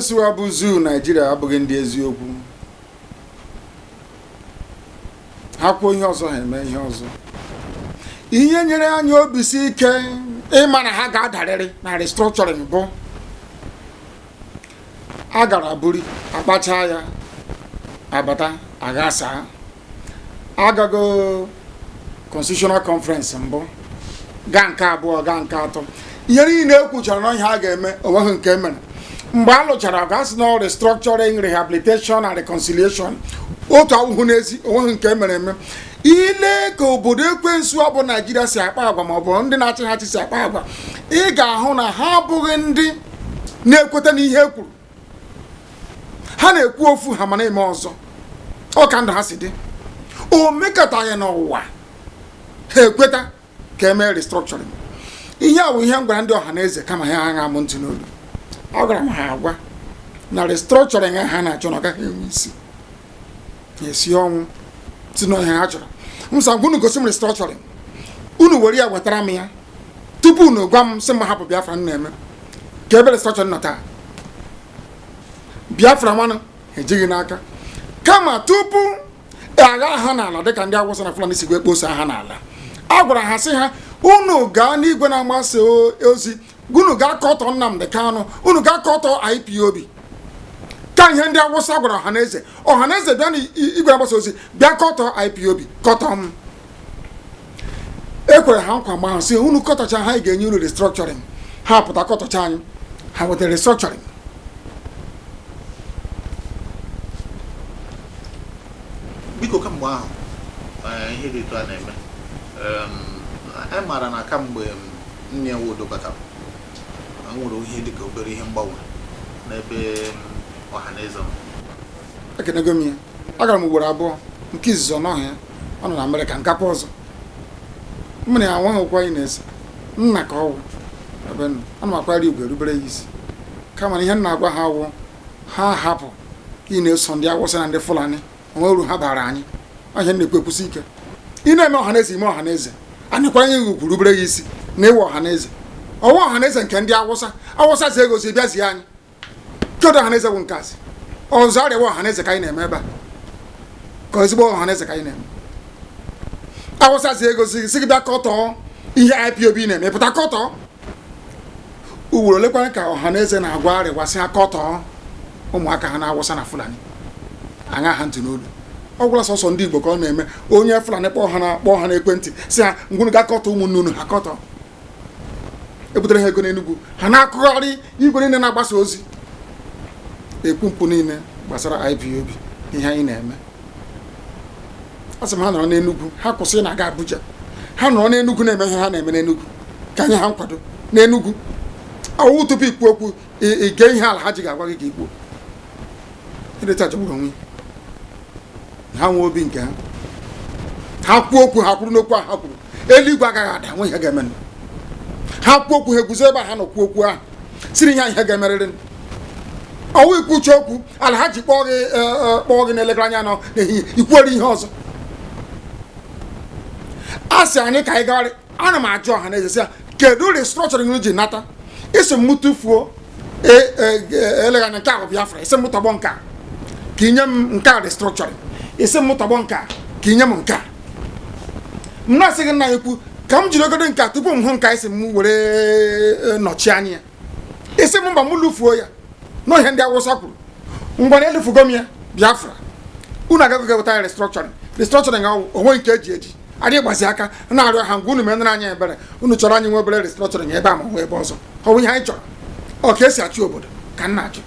Ekwensu a bụ zoo Naijiria abụghị ndị eziokwu. Ha kwuo ihe ọzọ, ha eme ihe ọzọ. Ihe nyere anyị obi si ike ịma na ha ga-adarịrị na restructuring bụ a gara buri akpacha ya abata aghasa. Agago constitutional conference mbụ, gaa nke abụọ, gaa nke atọ. Ihe niile e kwuchara na ihe a ga-eme, onweghị nke e mere. Mgbe a lụchara, ga-asị na restructuring, rehabilitation and reconciliation, otu awụhụ n'ezi, onweghị nke e mere eme. Ile ka obodo ekwensu ọ bụ Naijiria si akpa agwa, ma ọ bụ ndị na-achị ha achị si akpa agwa, ị ga-ahụ na ha abụghị ndị na-ekweta n'ihe e kwuru. Ha na-ekwu ofu, ha ma na-eme ọzọ. Ọ ka ndụ ha si dị. O mekọtaghị n'ụwa ha ekweta ka e mee restructuring. Ihe a bụ ihe m gwara ndị ọha na eze, kama ha aṅa m ntị n'olu. Agwara m ha agwa na restructuring ha na-achọ na ọ gaghị enwe isi. Ha esi ọnwụ si na ihe ha chọrọ. M sị unu gosi m restructuring, unu were ya wetara m ya tupu unu gwa m sị m hapụ Biafra m na-eme. Ka ebe restructuring nọ taa, Biafra nwanụ ejighị n'aka. Kama tupu agha ha n'ala dịka ndị Awụsa na Fulani si wee kposa ha n'ala, a gwara ha sị ha unu gaa n'igwe na-agbasa ozi, unu gaa kọtọ Nnamdi Kanu, unu gaa kọtọ IPOB. Ka ihe ndị Awụsa gwara ọhaneze, ọhaneze bịa n'igwe na-agbasa ozi bịa kọtọ IPOB, kọtọ m. E kwere ha nkwa mgbe ahụ sị unu kọtọcha ha, ga-enye unu restructuring. Ha pụta kọtọcha anyị, ha wetara restructuring. Biko, kamgbe ahụ ihe dị etu a na-eme, anyị maara na kamgbe Nnia Nwodo batara, nwere ihe dịka obere ihe mgbanwe n'ebe ọhaneze nọ. Ekenego m ya. Agara m ugboro abụọ. Nke izizi ọ nọghị ya, ọ nọ na Amerịka. Nkakwa ọzọ m na ya nweghị okwu anyị na-ese. Nna ka ọ wụ ebe nọ, ana m akwanyere ugwu, erubere ya isi. Kama na ihe m na-agwa ha wụ ha hapụ ị na-eso ndị Awụsa na ndị Fulani, onwe uru ha bara anyị. Ihe m na-ekwu ekwusi ike, ị na-eme ọhaneze, ime ọhaneze, anyị kwanye gị ugwu, rubere gị isi na ịwụ ọhaneze. Ọwa ọhaneze nke ndị Awụsa, Awụsa zie gị ozi, bịa zie anyị. Kedu ọhaneze bụ nke asị ọzọ arịwa ọhaneze ka anyị na-eme ebe a? Ka ezigbo ọhaneze ka anyị na-eme? Awụsa zie gị ozi sị gị bịa kọtọọ ihe IPOB na-eme, pụta kọtọọ. Ugboro olekwara ka ọhaneze na-agwa arịwa sị ha kọtọọ ụmụaka ha na Awụsa na Fulani, aṅa ha ntị n'olu? Ọ gwụla sọsọ ndị Igbo ka ọ na-eme. Onye Fulani kpọọ ha na kpọọ ha n'ekwentị sị ha ngwụnụ ga kọtọ ụmụnne unu, ha kọtọ. Ebutere ha ego n'Enugwu, ha na-akụgharị igwe niile na-agbasa ozi, ekwu mpụ niile gbasara IPOB, ihe anyị na-eme. Asị m ha nọrọ n'Enugwu, ha kwụsị na-aga Abuja. Ha nọrọ n'Enugwu na-eme ihe ha na-eme n'Enugwu, ka anyị ha nkwado n'Enugwu. Ọwụ tupu ikwu okwu, ige ihe ala ha ji ga-agwa gị ka ikwuo. Ịdịta jọgburu onwe ha, nwee obi nke ha. Ha kwuo okwu, ha kwuru n'okwu ahụ ha kwuru, eluigwe agaghị ada, nwe ihe ga-eme. Ha kwuo okwu, ha eguzo ebe ha nọ kwuo okwu ahụ, siri ihe ihe ga-emerịrị. Ọwụ ikwucha okwu, ala ha ji kpọọ gị kpọọ gị n'elekere anya 4 n'ehihie, ikwuere ihe ọzọ. A sị anyị ka anyị gagharị. Ana m ajụ ọha na eze sị ya, kedu restructuring ji nata? Isi m tụfuo, eleghị anya nke ahụ Biafra, isi m tọgbọ nke a ka inye m nke a restructuring, isi m tọgbọ nke a ka inye m nke a. M na-asị gị, nna ya ekwu ka m jiri ogodo nke a tupu m hụ nke a isi m were nọchi anya ya. Isi m mba, m lufuo ya n'ihe ndị Awụsa kwuru. Ngwa na elufugo m ya Biafra, unu agaghị eweta ya restructuring. Restructuring ahụ onwe nke eji eji adịghị gbazi aka na-arịọ ha, ngwa unu menara anyị ebere, unu chọrọ anyị nwe obere restructuring ebe a ma ọ ebe ọzọ. Ọ bụ ihe anyị chọrọ? Ọ ka esi achị obodo ka m na-achị.